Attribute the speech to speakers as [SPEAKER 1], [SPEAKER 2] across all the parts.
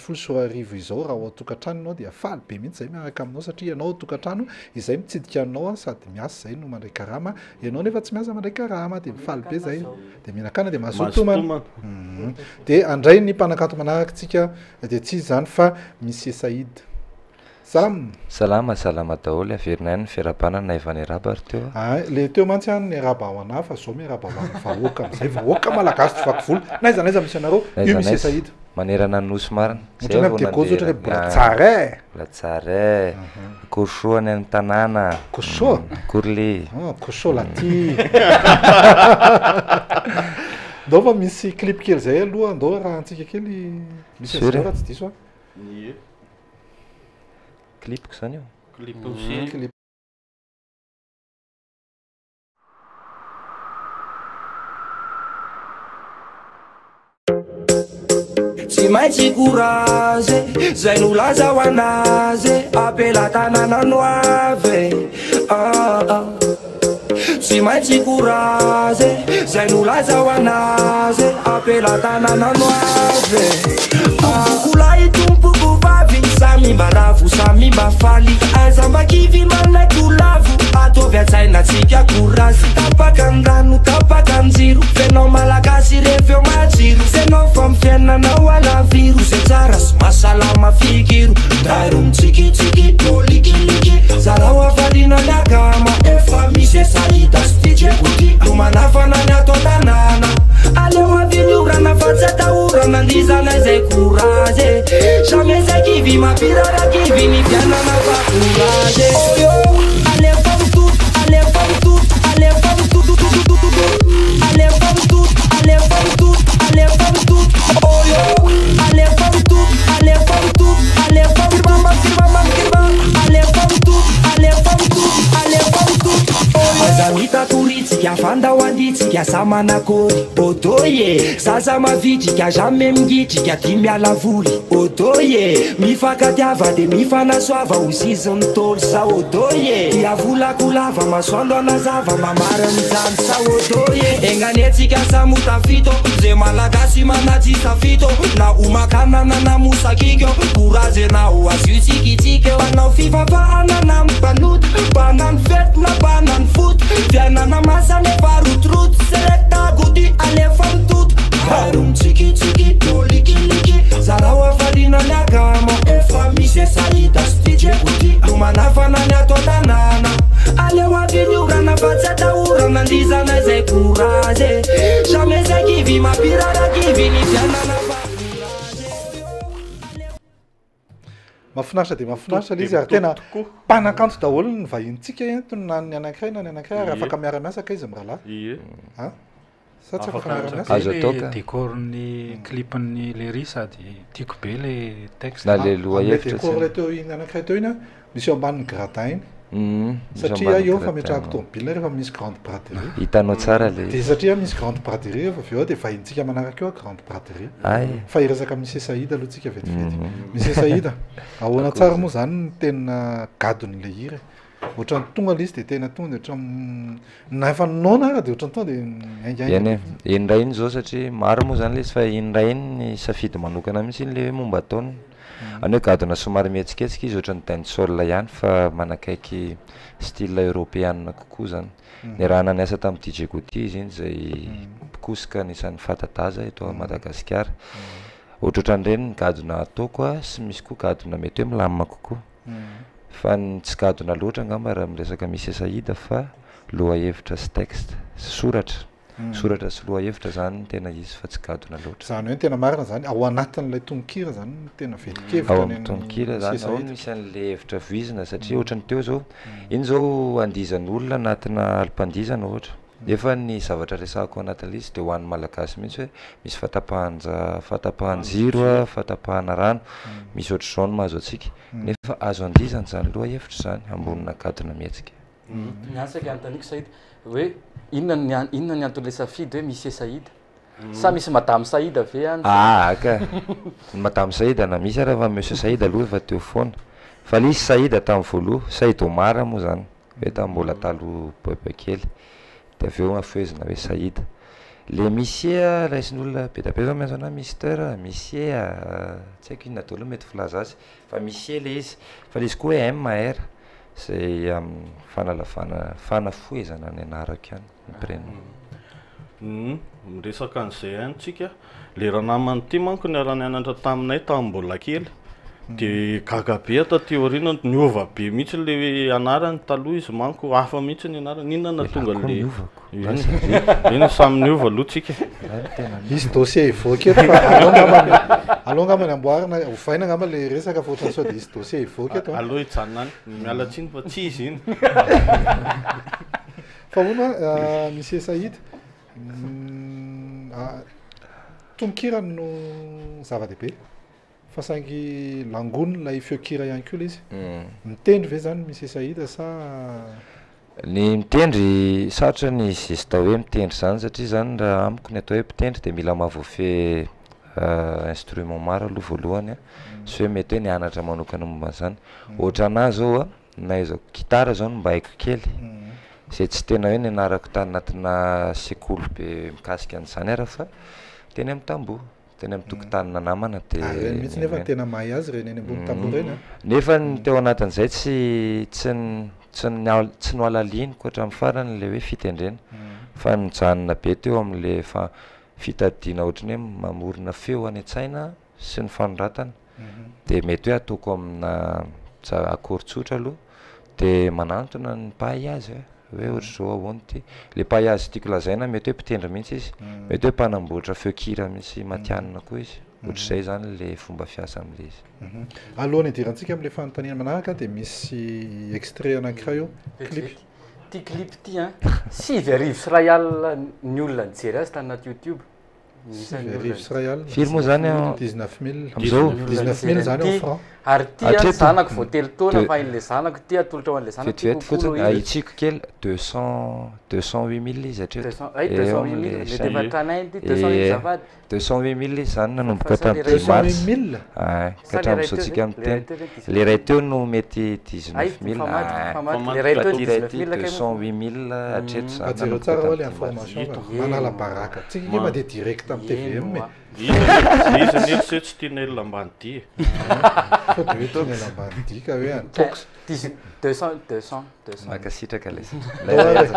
[SPEAKER 1] 2019 izao raha ao an-tokantrano ianao dia faly be mihitsy izay miaraka aminao satria ianao ao an-tokantrano izay mitsidika anao sady miasa izay no mandray karama, ianao nefa tsy miasa mandray karama dia mifaly be izay dia mihinan-kanina dia mazoto tomana. Dia handray ny mpanakanto manaraka isika dia tsy iza izany fa Monsieur Saïd. Salama.
[SPEAKER 2] Salama, salama daholo, averina ihany ny fiarahabana na efa niarahaba ary teo
[SPEAKER 1] a. Ay, le teo mantsy an niarahaba ho anah fa zao miarahaba ho an'ny vahoaka amizay, vahoaka malagasy tsy vaky volo, n'aiza n'aiza misy anareo, io
[SPEAKER 2] N'aiza
[SPEAKER 1] misy
[SPEAKER 2] n'aiza,
[SPEAKER 1] Saïd.
[SPEAKER 2] manerana ny nosy marina, zay
[SPEAKER 1] Ohatrany
[SPEAKER 2] vao
[SPEAKER 1] amin'ny Diego zao
[SPEAKER 2] nandeha
[SPEAKER 1] ohatrany hoe mbola
[SPEAKER 2] ah,
[SPEAKER 1] tsara eh.
[SPEAKER 2] mbola tsara eh, akory soa any amin'ny tanàna,
[SPEAKER 1] Akory soa?
[SPEAKER 2] akory le.
[SPEAKER 1] Ah, akory soa laty. Ndao fa misy clip kely zay aloha, ndao arahantsika kely, misy
[SPEAKER 2] Sûr
[SPEAKER 1] an'izay
[SPEAKER 2] e.
[SPEAKER 1] raha tsy diso aho.
[SPEAKER 3] Ie.
[SPEAKER 2] Clip-ko zany io?
[SPEAKER 3] Clip aussi.
[SPEAKER 1] Clip.
[SPEAKER 4] Tsy maintsy courage, zay no laza ho anazy, apelatanana no avy. Ah, ah. Tsy maintsy courage, zay no laza ho anazy, apelatanana no avy. Tompoko lahy, tompoko vavy, samy mba ravo, samy mba faly. Aza mba kivy manaiky ho lavo, ataovy an-tsaina tsika courage. Tapaka ny rano, tapaka ny jiro, fenao malagasy rehefa eo matsiro. Fenao fa amin'ny fiainanao alaviro, zay tsara sy mahasalama fikiro. Tairo mitsikitsiky, tolikiliky, zarao hafaliana ny akama. Efa misy Saïda sy DJ Bouti no manafana ny ato an-tanàna. Aleo avy ny orana fa tsy atahorana, andizana izay courage. Jamais zay kivy, mampirara kivy ny fiainana fa courage. Oh yo, alefa mitoto, alefa mitoto, alefa mitoto, alefa mitoto, alefa mitoto, alefa mitoto. Oh yo, alefa mitoto, alefa mitoto, alefa mitoto, alefa mitoto, alefa mitoto, alefa mitoto. Aza mitatoritsika, fandao anditsika, samy manakory. Odoye, zaza mavitrika, jamais mingitrika, tia miala voly. Odoye, mifankatiava dia mifanasoava, ho sizin'ny ntaolo sa odoye. Tia volako lava, masoandro anazava, mamarina izany sa odoye. Enganetsika samy ho tafito, zay malagasy manatsy tafito. Na ho makanana na mosakiko, courage na ho azo tsikitsiky. Mpanao fivavahana na mpanota, mpanano fety na mpanano foot. Fiainana masa nefa rotoroto, selekta gouty alefa mitoto. Karo mitsikitsiky, tolikiliky, zarao hafaliana ny akama. Efa misy Saïda sy DJ Bouti no manafana ny ato an-tanàna. Aleo avy ny orana fa tsy atahorana, andizana izay courage. Jamais zay kivy, mampirara kivy ny fiainana fa courage.
[SPEAKER 1] Mahafinaritra dia mahafinaritra ilay izy ary
[SPEAKER 3] Tompoko
[SPEAKER 1] tena
[SPEAKER 3] tokoa.
[SPEAKER 1] mpanakanto daholo ny vahinintsika eto na ny anankiray na ny anankiray ary
[SPEAKER 3] Ie.
[SPEAKER 1] afaka miara-miasa kay izy mirahalahy.
[SPEAKER 3] Ie.
[SPEAKER 1] A? Sa tsy afaka
[SPEAKER 3] Afaka
[SPEAKER 1] miara-miasa?
[SPEAKER 2] Azo atao
[SPEAKER 5] Le
[SPEAKER 2] ka.
[SPEAKER 5] décor-n'ny clip-n'ny Lery sady tiako be le texte.
[SPEAKER 2] Na le
[SPEAKER 1] Amin'ilay
[SPEAKER 2] lohahevitra
[SPEAKER 1] décor
[SPEAKER 2] tsy.
[SPEAKER 1] ilay teo iny anankiray teo iny a, misy eo ambanin'ny gradin iny.
[SPEAKER 2] Misy
[SPEAKER 1] Satria
[SPEAKER 2] ambanin'ny
[SPEAKER 1] eo
[SPEAKER 2] gradin
[SPEAKER 1] fametrahako
[SPEAKER 2] ao.
[SPEAKER 1] tomobile rehefa misy grande braderie.
[SPEAKER 2] Hitanao tsara le
[SPEAKER 1] Dia
[SPEAKER 2] izy.
[SPEAKER 1] satria misy grande braderie rehefa avy eo dia vahinintsika manaraka eo a grande braderie.
[SPEAKER 2] Ay.
[SPEAKER 1] Fa hiresaka Monsieur Saïd aloha tsika vetivety.
[SPEAKER 2] Mhm.
[SPEAKER 1] Monsieur Saïd, ahoana
[SPEAKER 2] Akory
[SPEAKER 1] tsara
[SPEAKER 2] zay.
[SPEAKER 1] moa zany ny tena gadon'ilay hira e? Ohatran'ny tonga ilay izy dia tena tonga dia ohatran'ny na efa noana ara dia ohatran'ny tonga dia miaingainga
[SPEAKER 2] Eny e,
[SPEAKER 1] be fotsiny.
[SPEAKER 2] iny iray iny zao satria maro moa zany ilay izy fa iny iray iny ny safidy manokana mihitsy iny ilay hoe momba ataony. Any hoe gadona somary mihetsiketsika izy ohatran'ny dancehall ihany fa manakaiky style eoropeana kokoa zany. Niarahana niasa tamin'ny DJ Goty izy iny izay mpikosoka anisan'ny fanta-daza eto Madagasikara. Ohatrohatran'ireny ny gadona ataoko a, sy misy koa gadona mety hoe milamina kokoa. Fa ny tsy gadona loatra angamba raha miresaka Monsieur Saïd fa lohahevitra sy texte sy soratra. Soratra sy lohahevitra zany no tena izy fa tsy gadona loatra.
[SPEAKER 1] Izany hoe ny tena marina zany ao anatin'ilay tononkira zany no tena velon-kevitra
[SPEAKER 2] Ao
[SPEAKER 1] ny
[SPEAKER 2] amin'ny
[SPEAKER 1] an'ny
[SPEAKER 2] tononkira
[SPEAKER 1] Monsieur
[SPEAKER 2] zany ao
[SPEAKER 1] Saïd.
[SPEAKER 2] no misy an'ilay hevitra voizina satria ohatran'ny teo zao, iny zao andihizan'olona anatina alim-pandihizana ohatra. Nefa ny zavatra resahako ao anatin'ilay izy dia ho an'ny Malagasy mihitsy hoe misy fahatapahan-ja- fahatapahan-jiro a, fahatapahana rano, misy ohatr'izao no mahazo antsika. Nefa azo andihizana izany lohahevitra izany ambonina gadona mihetsika.
[SPEAKER 6] Ny ahy saika anontaniako Saïd hoe inona ny an- inona ny anton'ilay safidy hoe Monsieur Saïd? Sa misy Madame Saïd ve any?
[SPEAKER 2] Ah ka! Ny Madame Saïd na misy ara fa Monsieur Saïd aloha efa teo foana. Fa ilay izy Saïd tamin'ny voaloha, Saïd Omar moa zany, hoe tamin'ny mbola taloha bebe kely. Dia avy eo afohezina hoe Saïd. Le Misie a, raisin'olona be dia be zao miantso anahy Mister a, Misie a, tsy haiko inona daholo no mety filaza azy fa Misie le izy, fa le izy koa hoe MR zay amin'ny fanalavana fanafohezana ny anarako ihany ny prénom.
[SPEAKER 3] Humm, miresaka an'izay ihany tsika, le ranamana ity manko niara-nianatra taminay tamin'ny mbola kely, de gaga be aho taty aoriana, niova be mihitsy le anarany, taloha izy manko hafa mihitsy ny anarany, inona no nahatonga
[SPEAKER 2] Elah koa
[SPEAKER 3] an'le
[SPEAKER 2] niova ko.
[SPEAKER 3] Eny, eny samy niova aloha tsika.
[SPEAKER 1] Hisy dossier hivoaka eto fa aleo angambany aleo angambany amboarina ovaina angamba le resaka fa ohatran'ny sao dia hisy dossier hivoaka eto an.
[SPEAKER 3] Aleo hijanona any, miala tsiny fa tsy izy iny.
[SPEAKER 1] Fa hono a, Monsieur Saïd, tononkira no zava-dehibe fa saingy langonin'ilay feon-kira ihany koa ilay izy. Mitendry ve zany Monsieur Saïd sa.
[SPEAKER 2] Ny mitendry, sarotra ny zesta hoe mitendry zany satria zany raha amiko ny atao hoe mpitendry de mila mahavoafehy instrument maro aloha voalohany a, sy hoe mety hoe nianatra manokana momba an'izany, ohatra anah zao a, ny nahaizako gitara zao no mba haiko kely, zay tsy tena hoe nianarako tanatina sekoly be mikasika an'izany ara fa teny amin'ny tamboho. Teny amin'ny tokotanina namana de
[SPEAKER 1] Ary ireny mihitsy nefa tena mahay azy ireny eny ambony tamboho ireny an.
[SPEAKER 2] Nefa ny teo anatin'izay tsy tsy tsy tsy nohalaliniko hatramin'ny farany ilay hoe fitendrena fa nijanona be teo amin'ilay fa- fitadiana ohatran'ny hoe mamorona feo any an-tsaina sy ny fanoratana de mety hoe ataoko amina za- akory tsotra aloha de manantona ny mpahay azy aho hoe ohatr'izao ahoana ity, le mpahay azy tiako lazaina mety hoe mpitendry mihitsy izy, mety hoe mpanamboatra feon-kira mihitsy matihanina koa izy, ohatr'izay zany le fomba fiasa amin'le izy.
[SPEAKER 1] Alohan'ny hidirantsika amin'ilay fanontaniana manaraka dia misy extrait anankiray eo, clip.
[SPEAKER 6] Vetivety. Ty clip ty an, 1900 ny olona nijery azy tany anaty YouTube.
[SPEAKER 1] 1900.
[SPEAKER 2] Firy moa zany an?
[SPEAKER 1] 19 000.
[SPEAKER 2] Am'zao?
[SPEAKER 1] 19 000 zany en franc.
[SPEAKER 6] Ary ty an
[SPEAKER 2] Hatreto.
[SPEAKER 6] zanako vao 3 taona
[SPEAKER 2] Deux.
[SPEAKER 6] fa hain'le zanako ty atolotra ho an'le zanako ty
[SPEAKER 2] Vetivety
[SPEAKER 6] kokoa
[SPEAKER 2] fotsiny,
[SPEAKER 6] aloha izy.
[SPEAKER 2] ahitsiko kely, 208 000 izy hatreto.
[SPEAKER 6] 200, ay,
[SPEAKER 2] Eo
[SPEAKER 6] 208 000,
[SPEAKER 2] amin'le
[SPEAKER 6] mety
[SPEAKER 2] chaîne.
[SPEAKER 6] efa tranainy ty, 208
[SPEAKER 2] Ie.
[SPEAKER 6] azafady.
[SPEAKER 2] 208 000 izy zany nanomboka
[SPEAKER 6] Fa sa le
[SPEAKER 2] tamin'ny
[SPEAKER 6] iray
[SPEAKER 2] dix mars.
[SPEAKER 1] 208 000?
[SPEAKER 2] Ay,
[SPEAKER 6] Sa
[SPEAKER 2] ka
[SPEAKER 6] le iray
[SPEAKER 2] hatramin'izao
[SPEAKER 6] teo
[SPEAKER 2] tsika
[SPEAKER 6] ve? Le iray
[SPEAKER 2] miteny.
[SPEAKER 6] teo ve dix
[SPEAKER 2] Le iray teo no mety
[SPEAKER 6] Ay,
[SPEAKER 2] 19 000.
[SPEAKER 6] mifamadika,
[SPEAKER 2] Ay.
[SPEAKER 6] mifamadika. Le iray teo
[SPEAKER 2] Fa ty iray
[SPEAKER 6] 19
[SPEAKER 2] ty
[SPEAKER 6] 000 kay moa.
[SPEAKER 2] 208 000 hatreto zany
[SPEAKER 1] Fa jereo
[SPEAKER 2] nanomboka
[SPEAKER 1] tsara hoa le
[SPEAKER 2] tamin'ny dix mars.
[SPEAKER 1] information fa
[SPEAKER 6] Eny.
[SPEAKER 1] manala baraka. Tsika nge mandeha direct amin'ny TVM e.
[SPEAKER 6] Eny hoa.
[SPEAKER 3] Izy izy anie tsy hoe tsy tiana ela ambany dia.
[SPEAKER 1] Sao de hoe tiana ela ambany dia ka hoe any tox.
[SPEAKER 6] Dix, 200, 200, 200.
[SPEAKER 2] Mankasitraka ilay
[SPEAKER 1] Ndao ary.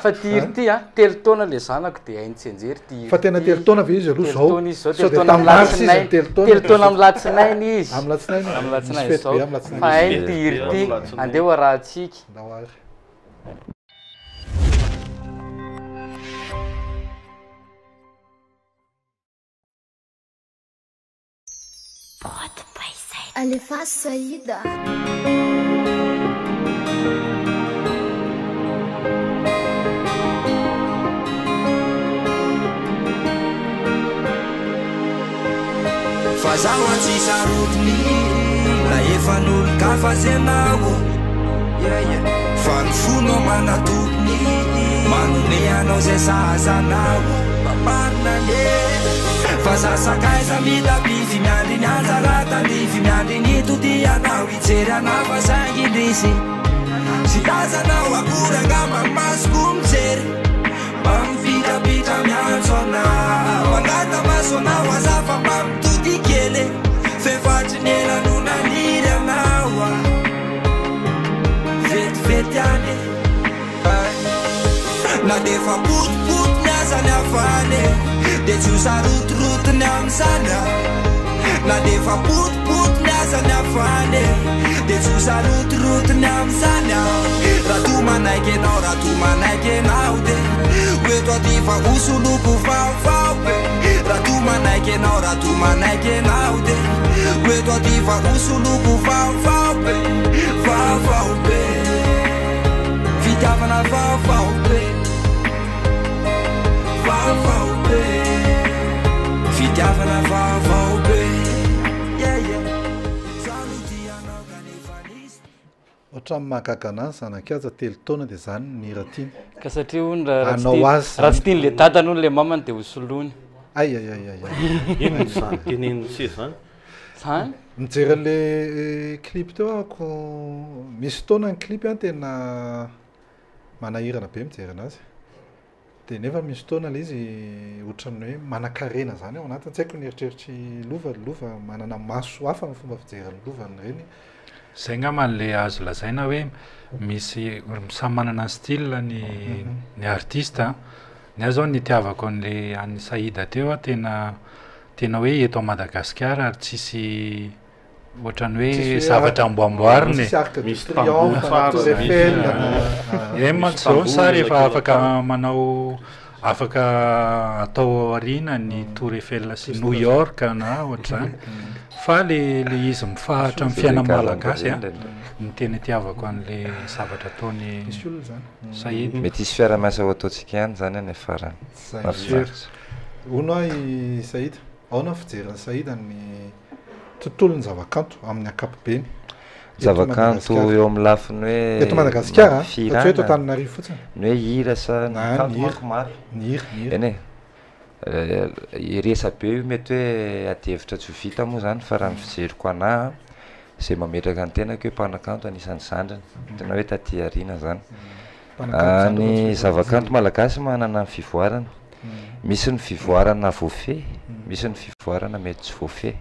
[SPEAKER 6] Fa ty hira ty an, 3 taona le zanako de hainy tsianjery ty hira
[SPEAKER 1] Fa tena
[SPEAKER 6] ty.
[SPEAKER 1] 3 taona ve izy aloha
[SPEAKER 6] Telo
[SPEAKER 1] zao?
[SPEAKER 6] taona izy zao,
[SPEAKER 1] Sao
[SPEAKER 6] telo
[SPEAKER 1] de
[SPEAKER 6] taona
[SPEAKER 1] tamin'ny
[SPEAKER 6] amin'ny
[SPEAKER 1] mars izy
[SPEAKER 6] latsinainy.
[SPEAKER 1] telo taona.
[SPEAKER 6] 3 taona amin'ny latsinainy izy.
[SPEAKER 1] Amin'ny latsinainy.
[SPEAKER 6] Amin'ny
[SPEAKER 1] Misy
[SPEAKER 6] latsinainy
[SPEAKER 1] fety
[SPEAKER 6] zao.
[SPEAKER 1] be amin'ny latsinainy.
[SPEAKER 6] Fa hainy
[SPEAKER 3] Misy
[SPEAKER 6] ty
[SPEAKER 3] fety
[SPEAKER 6] hira
[SPEAKER 3] be
[SPEAKER 6] ty,
[SPEAKER 3] amin'ny latsinainy.
[SPEAKER 6] andeha ho arahantsika.
[SPEAKER 1] Ndao ary.
[SPEAKER 7] Alefa Saïda.
[SPEAKER 4] Fa zaho tsy sarotiny na efa n'olon-kafa zenao. Fa ny fonao manatokony manome anao zay sahazanao. Mamarina anie. Fa za sakaiza mitapify miandry ny anjara tandrify miandry ny todianao hijery anao fa saingy indrisy. Tsy tazanao akory angamba masoko mijery. Mampitrapitra miantso anao. Mangata maso anao aza fa mba mitody kely. Fefatry ny ela no naniry anao. Vetivety any. Na de fa potipotiny aza ny havany, de tsy ho sarotirotiny amin'izany. Na de fa potipotiny aza ny havany, de tsy ho sarotirotiny amin'izany. Raha to manaiky anao, raha to manaiky anao de ho eto aty fa ho soloko vaovao be. Raha to manaiky anao, raha to manaiky anao de ho eto aty fa ho soloko vaovao be. Vaovao be. Fitiavana vaovao be. Vaovao be. Fitiavana vaovao be. Yeah, yeah. Zaho no tianao kanefa nisy.
[SPEAKER 1] Ohatran'ny mahagaga anahy ny zanak'i 3 taona dia zany ny hira tiany.
[SPEAKER 6] Ka satria hono raha tsy
[SPEAKER 1] Hanao
[SPEAKER 6] tia-
[SPEAKER 1] azy
[SPEAKER 6] raha tsy
[SPEAKER 1] zany.
[SPEAKER 6] tian'le dadany hono le mamany dia ho soloiny.
[SPEAKER 1] Ay, ay, ay, ay, ay.
[SPEAKER 3] Inona izany tenenin'i se zany?
[SPEAKER 6] Zany?
[SPEAKER 1] Mijery an'le clip teo ahako, misy fotoana ny clip an tena manahirana be mijery anazy. De nefa misy fotoana le izy ohatran'ny hoe manankarena zany ao anatiny, tsy haiko ny eritreritr'i Lova, Lova manana maso hafa ny fomba fijerin'i Lova an'ireny.
[SPEAKER 5] Zay angamba le azo lazaina hoe misy samy manana ny style ny ny artiste an, ny ahy zao ny nitiavako an'le an'i Saïda teo an tena tena hoe eto à Madagasikara ary tsisy Ohatran'ny hoe
[SPEAKER 1] Tsisy hoe
[SPEAKER 5] zavatra amboamboarina e.
[SPEAKER 1] Tsisy arc de
[SPEAKER 3] Misy
[SPEAKER 1] triomphe
[SPEAKER 3] tamboho
[SPEAKER 1] na
[SPEAKER 3] tsara
[SPEAKER 1] tour
[SPEAKER 3] misy
[SPEAKER 1] Eiffel na
[SPEAKER 5] Eny
[SPEAKER 3] misy
[SPEAKER 5] mantsy zao ny
[SPEAKER 3] tamboho
[SPEAKER 5] sary efa afaka
[SPEAKER 3] elakelatrano.
[SPEAKER 5] manao afaka atao aoriana ny Tour Eiffel sy New York na ohatr'izany fa le le izy mifahatra amin'ny
[SPEAKER 2] Misy
[SPEAKER 5] fiainan'ny
[SPEAKER 2] ilay
[SPEAKER 5] malagasy a
[SPEAKER 2] karazam-bahiny indraindray.
[SPEAKER 5] no tena itiavako an'le zavatra ataony
[SPEAKER 1] Misy olona zany.
[SPEAKER 5] Saïd.
[SPEAKER 2] Mety hisy fiara-miasa ho ataontsika ihany zany any farany.
[SPEAKER 1] Zay.
[SPEAKER 2] Mahafinaritra.
[SPEAKER 1] Hono aho i Saïd, aona ny fijerin'i Saïd ny tontolon'ny zavakanto amin'ny ankapobeny eto
[SPEAKER 2] Zavakanto
[SPEAKER 1] Madagasikara?
[SPEAKER 2] eo amin'ny lafiny hoe
[SPEAKER 1] Eto Madagasikara, fa tsy hoe eto
[SPEAKER 2] fihirana,
[SPEAKER 1] Antananarivo fotsiny.
[SPEAKER 2] ny hoe hira sa ny
[SPEAKER 1] Na ny
[SPEAKER 2] kanto
[SPEAKER 1] hira,
[SPEAKER 2] manko maro.
[SPEAKER 1] ny hira, ny hira.
[SPEAKER 2] Eny e, resabe io mety hoe adihevitra tsy ho vita moa zany fa raha ny fijeriko anahy izay mametraka ny tenako hoe mpanakanto anisan'ny zandriny, tena hoe taty aoriana zany.
[SPEAKER 1] Mpanakanto zandriny
[SPEAKER 2] Ny
[SPEAKER 1] fa tsy hoe
[SPEAKER 2] zavakanto malagasy manana ny fivoarana, misy ny fivoarana voafehy, misy ny fivoarana mety tsy voafehy.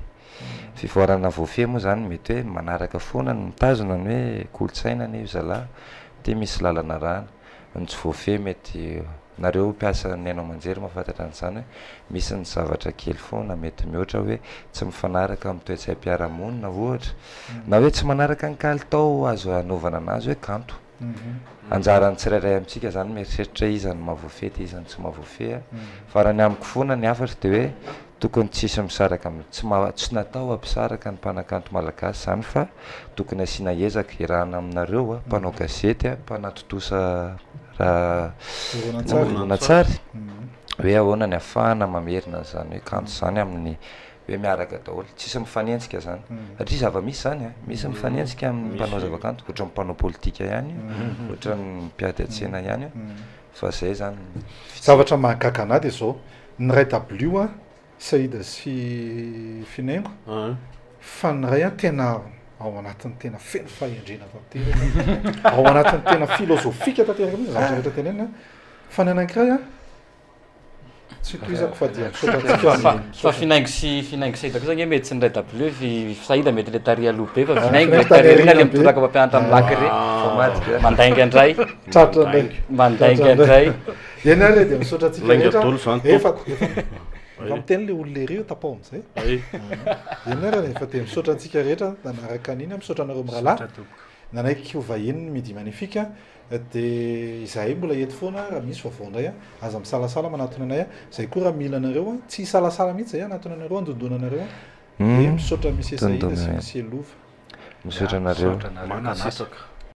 [SPEAKER 2] Fivoarana voafehy moa zany mety hoe manaraka foana ny mitazona ny hoe kolontsaina anie io zalahy, ty misy lalana arahana. Ny tsy voafehy mety nareo mpiasa ny haino aman-jery mahafantatra an'izany hoe misy ny zavatra kely foana mety mihoatra hoe tsy mifanaraka amin'ny toe-tsaim-piarahamonina ohatra, na hoe tsy manaraka ny kalitao azo anaovana anazy hoe kanto. Anjaran'ny tsirairay amintsika zany mieritreritra iza no mahavoafehy de iza no tsy mahavoafehy a. Fa raha ny amiko foana ny hafatra de hoe tokony tsisy misaraka am- tsy ma- tsy natao hampisaraka ny mpanakanto malagasy zany fa tokony asiana ezaka iarahana aminareo a, mpanao gazety a, mpanatontosa raha
[SPEAKER 1] Horonantsary.
[SPEAKER 2] horonantsary hoe ahoana ny ahafahana mamerina an'izany hoe kanto zany amin'ny hoe miaraka daholo, tsisy mifanenjika zany, satria zava-misy zany a, misy mifanenjika amin'ny mpanao zavakanto, ohatran'ny mpanao politika ihany io, ohatran'ny mpiady an-tsena ihany io, fa zay zany ny fijeriko.
[SPEAKER 1] Zavatra mahagaga anah de zao, ny ray dabilio an, Saïd sy Finaingo, fa ny ray an tena ao anatin'ny tena feno fahendrena tanteraka, ao anatin'ny tena filozofika tanteraka mihitsy ny zavatra rehetra teneniny an, fa ny anankiray an, Tsy tohizako fa dia misaotra antsika
[SPEAKER 6] Fa
[SPEAKER 1] ny
[SPEAKER 6] fa
[SPEAKER 1] misaotra.
[SPEAKER 6] Finaingo sy Finaingo Saïda kosa ange mety tsy ny ray dabilio fi Saïda mety le tary aloha be fa Finaingo
[SPEAKER 1] Finaingo
[SPEAKER 6] mety
[SPEAKER 1] tary
[SPEAKER 6] tary aoriana le
[SPEAKER 1] aoriana be.
[SPEAKER 6] mitoraka mpampianatra amin'ny lakile.
[SPEAKER 2] Famadika.
[SPEAKER 6] Mandainga indray.
[SPEAKER 1] Tratra indray.
[SPEAKER 6] Mandainga
[SPEAKER 1] Tratra
[SPEAKER 6] indray.
[SPEAKER 1] Eny ary dia misaotra antsika
[SPEAKER 3] Lainga
[SPEAKER 1] rehetra.
[SPEAKER 3] daholo zany
[SPEAKER 1] Efa
[SPEAKER 3] tompoko.
[SPEAKER 1] efa efa miteny le olona ery eo tapaho amizay.
[SPEAKER 3] Ay.
[SPEAKER 1] Eny ary efa dia misaotra antsika rehetra nanaraka an'iny, misaotra anareo mirahalahy.
[SPEAKER 5] Misaotra tompoko.
[SPEAKER 1] Nanaiky ho vahiny ny Midi Magnifique dia izahay mbola eto foana raha misy vaovao indray aza misalasala manatona anay izahay koa raha mila anareo tsy hisalasala mihitsy izahay hanatona anareo handondona anareo dia misaotra Monsieur Saïd sy Monsieur Lova.
[SPEAKER 2] Misaotra anareo.
[SPEAKER 5] Misaotra anareo nanasa.
[SPEAKER 3] Mankasitraka.